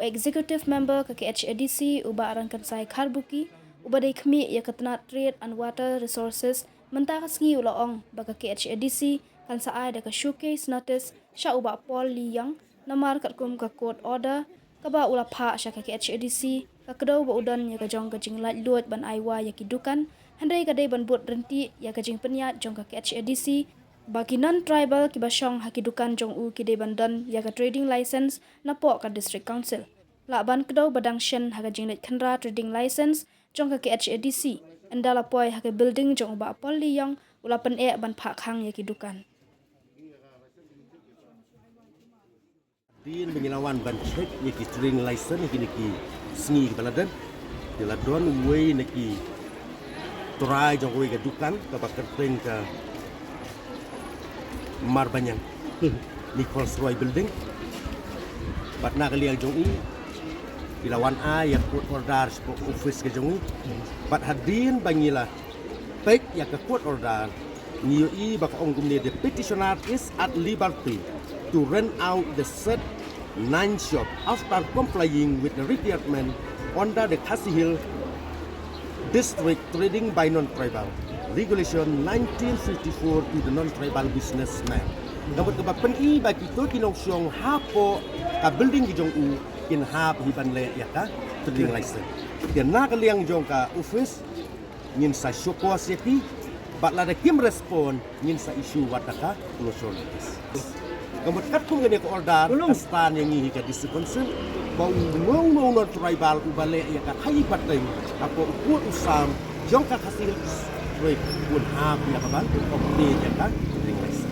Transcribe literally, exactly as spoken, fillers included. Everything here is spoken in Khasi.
Executive Member ka KHADC u Bah Rangkynsai Kharbuki, uba dei khmih ïa ka tnat Trade and Water Resources, mynta ka sngi u la ong ba ka KHADC kan sa ai da ka showcase notice sha u Bah Paul Lee Yong, namar katkum ka court order kaba u la phah sha ka KHADC, ka kdew ba u don ïa ka jong ka jinglaitluid ban ai wai ïa ki dukan, hynrei ka dei ban bud ryntih ïa ka jingpynïaid jong ka KHADC ba ki non-tribal kiba shong ha ki dukan jong u ki dei ban don ïa ka trading license napoh ka District Council. Lah ban kdew ba dang shen ha ka jingleit khynra trading license jong ka KHADC, ynda la poi ha ka building jong u Bah Paul Lee Yong, u la pyneh ban phah khang ïa ki dukan. Hadien ba ngi la wan ban check ïa ki trading license ïa kine ki sngi kiba la dep, ki la don uwei na ki trai jong uwei ka dukan kaba kyrteng ka Marbaniang, Nichols Roy Building. Bad na ka liang jong i, i la wan ai ïa ka court order sha ka office ka jong i. Bad hadien ba ngi la peit ïa ka court order, ngi ïohi ba ka ong kumne: "The petitioner is at liberty to rent out the said nine shop after complying with the requirement under the Khasi Hills District Trading by Non-Tribal Regulation nineteen fifty-four to the non-tribal businessman." Ka mut kaba pyni ba kito ki nongshong hapoh ka building ki jong u kin hap hi ban leh ïa ka trading license. Te na ka liang jong ka office ngin sa show cause ïa ki, bad lada kim respond ngin sa issue wat da ka closure notice. Ka mut katkum kane ka order, ka stand ïa ngi hi ka District Council ba uno uno u non-tribal uba leh ïa ka khaïi pateng hapoh u pud u sam jong ka Khasi Hills District un hap ïa ka ban obtain ïa ka trading license.